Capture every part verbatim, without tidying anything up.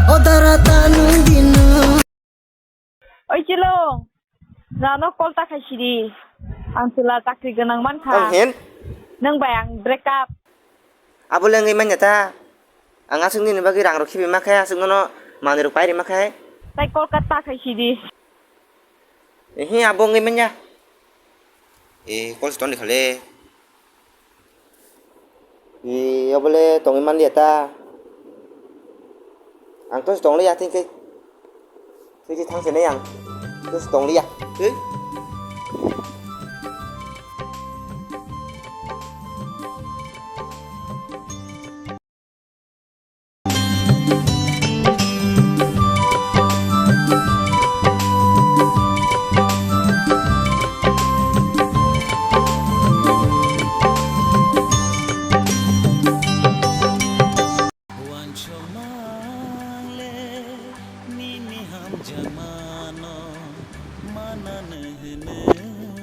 O dara ta nwng di nwng. Oi Chilung, nano call ta khai sidi. Ang chwla chakri gwnang man kha. Tamo hin? Nwng bai ang break up. Abo le wngwi manya ta. Ang aswk nini bagwi rang rok khibi ma khe, aswk nono manwi rok pai rima khe. Tai call cut ta khai sidi. Ehe, abo wngwi manya. E, call se toni khale. E, abo le tongwi manliya ta. Ang to se tongliya, thik khe. Thik khe thang se nai ang. To se tongliya. Thik.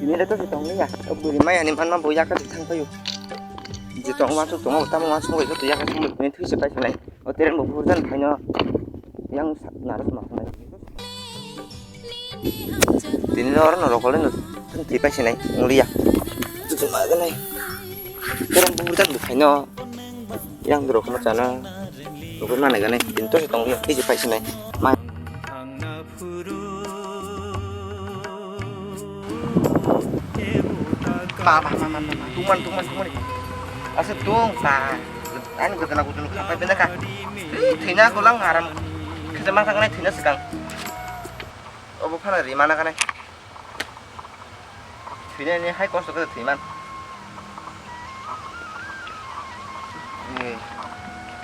Tini le to se tong liya. O bwrwi maya ni manma bo yak thang payo. Je tong ma suk tong tamo ma suk to yak thang ni thwi se pai nai. O teren bo burdan phaino yang narok ma nai. Tini le oro no rokole no thwi pai se nai. Ong liya. Tu ma ga nai. Teren bo burdan phaino yang rok ma chana. Rokole ma nai ga nai. Tini to se tong liya. Thwi se pai se nai. Ma. Ba, ba, ma, ma, ma, ma. Tungman, tungman, tungman. Asa tung, ba. Ani gudana gudana khapai benda ka. Ih, thwina golang aram. Kisa masa kanai thwina sekang. Obo phana ri mana kanai. Thwina ni hai kosto khe thwiman. Eh,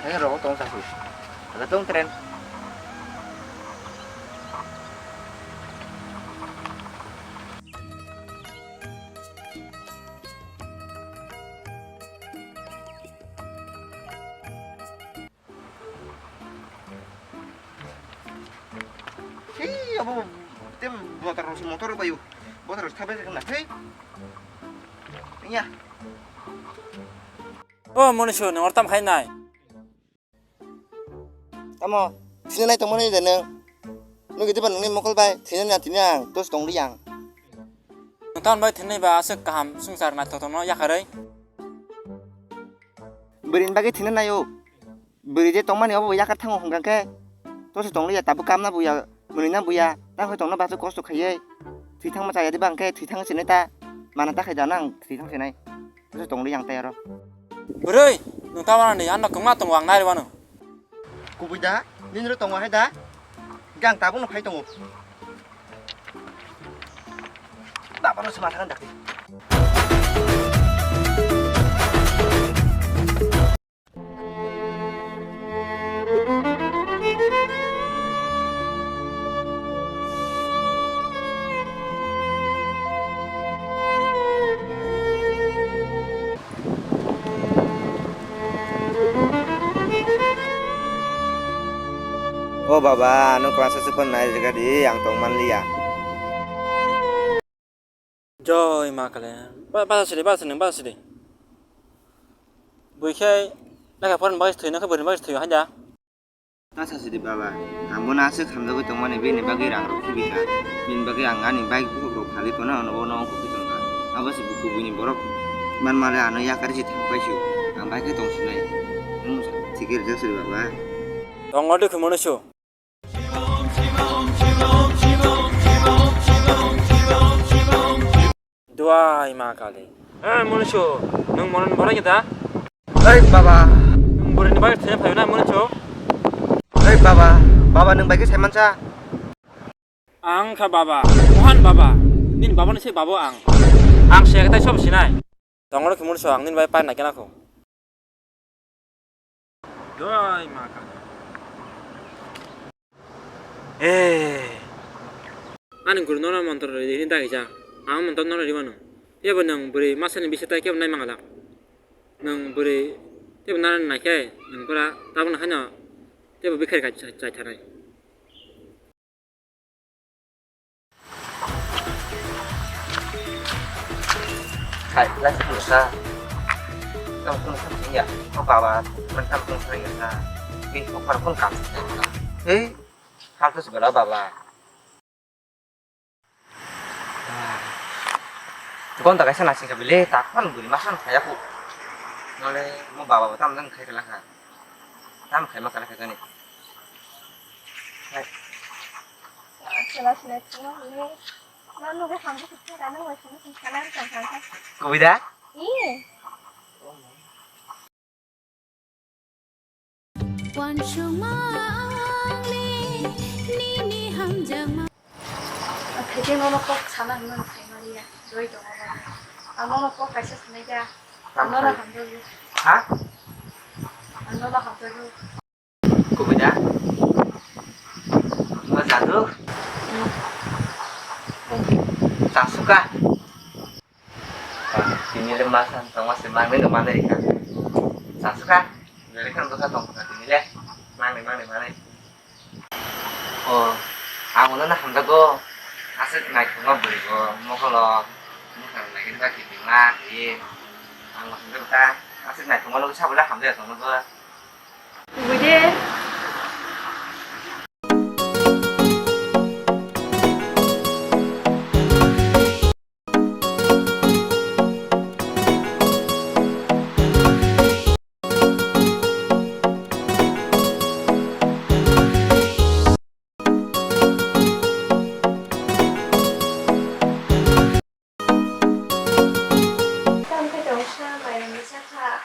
hai rogo tong sa su. Ada tong tren. Hei, abo, tem motor, motor bayu. Motor thabai kena, hei. Iya. O, Monishu, nwng oro tam khai nai? Tamo, thina nai tongmani de nwng. Nwng gidi ba nwngni mokol bai, thina na tini ang, tos tong di ang. Nwng tam bai thini ba aswk kaham swngchar naithok tongno yakarwi. Bwrwini bagwi thina naio. Bwrwi je tongmani obo yakar thango hwnkha khe, tosi tong liya, tabuk kamna buya, mwnwina buya, tang hoi tongna bathai kosto khaiwi. Thwi thangma chaya diba hwnkhe thwi thang sinai ta, mana ta khai da nang thwi thang sinai. Tosi tong liya ang tai aro. Bwrwi, nwng ta wanani, ano kwma tongo ang nai rwano. Kubui da, nini ro tongo hai da? Hwnkhe ang tabukno phai tongo. Baba no sema thang dakti. O baba, ano class o chukon nai rega di, ang tong man liya. Joi ma kale. Ba, ba sidi, ba sidi, ba sidi. Bui khe lekha porani bagwi thwi, nokhe bwrwini bagwi thwi hanja. Ta sa sidi baba, ang bono aswk hamjagwi tongmani bini bagwi rang rok khibi kha. Bini bagwi ang ani bike bukhuk rok phalwi phano ano bono ongkhorwi tongkha. Abo se bukhuk bini borok manmale ano yakari se thang paisio. Ang bike khe tong sinai. Nwng thikhe rijak sidi baba. Tongo de khumano su. Duai ma kali. Eh, Munusu, nwng mono ni borok da? Oi baba. Nwng bwrwi ni bagwi thwi phai na Munusu? Oi baba, baba nwng bai khe sai mansa. Ang kha baba, Mohan baba. Nini baba ni se babo ang. Ang se tai sob sinai. Tongoro khe Munusu ang nini bai pai na kena kho. Doi ma ka. Eh. Ani guru nono montor ri ni dagi ja. Ang montor nono ri mano. Tebo nang bwrwi masa ni bisa tai kebo nai mangala. Nang bwrwi tebo nana nai khe nang pura tabuk nang khaino tebo bikhari ka chai thanai. Hai, lai sa sa. Tamo kung sa ya. Ko baba, man tam kung sa ya sa. Bin ko par kung kam. Hei, halto si bela baba. Gonta kaisa nasing ka bile, tak pan buri masan khaya ku. Nole mo baba bo tam dan khai kala kha. Tam khai ma kala kha jani. Hai. Sila sila sila ni. Nanu ke hambu kita kan nang wajib kita kan kan kan. Kubida? Iya. Wansukma angni nini hamjakma. Ang khaide nono kok sana hwnwi ang sai maliya, doi tongo ba. Ang nono kok kaisa sanai da. Ang nono hamjakgo. Ha? Ang nono hamjakgo. Kubui da? Bo jadu? Chasuka? Tini le ma san tongma se mangnwi no manwi rikha. Chasuka? Bere khan bwkha tongkha tini le. Mangnwi mangnwi manwi. O, ang ulo no hamjakgo. Aswk naithokma bwrwi bo mokolo. Bwkhang naikhe ba kiphilma twi. Ang hamjakgo ta. Aswk naithokma no sabole hamjakya tongno bo. Kubui de. Tamo khe tongsa mairang ni sakha.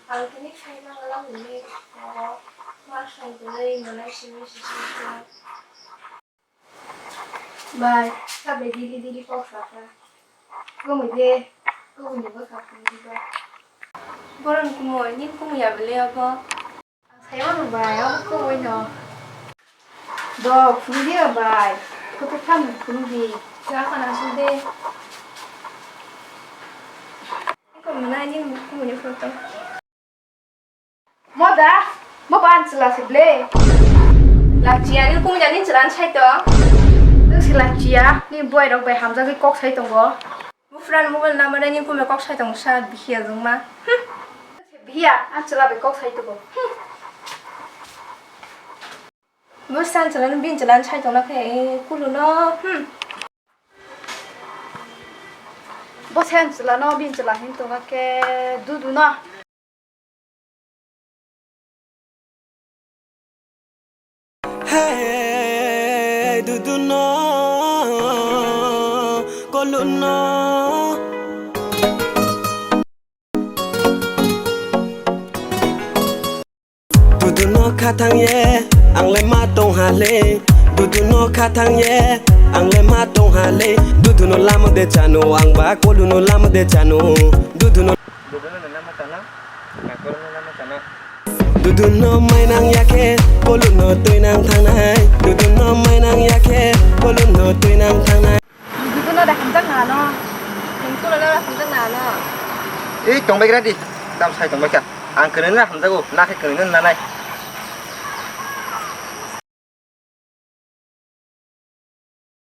Ang tini khaima ngalam hwnwi ma swng tongwi monai simi sisi kha. Bai, sabai dili dili kok sakha. Kumui de, kumui ni bwkha phunukdi bai. Boron kumui, nini kumui ya bwle abo? Ang sai mano bai, abo kumui no. Bo, phunukdi o bai. Kutuk tham phunukdi. Chwla khana su de. Iko mwnai nini kumui ni photo. Mo da, mo ba ang chwla se ble. Lachiya, nini kumui da nini chwla ni sai to. Nwng se lachiya, nini bwai rok bai hamjagwi kok sai tongo. Bufra ni mobile number nini kumui kok sai tongo sa bihiya jongma. Hmm. Bihiya, ang chwla bai kok sai tongo. Hmm. Bo san chwla ni bin chwla ni sai tongna khe, eh, kulu no. Hmm. Bo sen chwla no bin chwla hin tongna khe dudu no. Hey, dudu no, kolu no. Dudu no khathang ye, ang le ma tong ha le. Dudu no khathang ye, ang le ma tong ha le. Dudu no lama de chanu, ang ba kolu no lama de chanu. Dudu no. Dudu no lama chana, na kolu no lama chana. Dudu no mai nang ya khe, kolu no twi nang thangnai. Dudu no mai nang ya khe, kolu no twi nang thangnai. Dudu no da hamjak na no. Tengkolo no da hamjak na no. Ei, tongbai gra di. Tam sai tongbai kha. Ang kwnwi no hamjago, na khe kwnwi no nanai.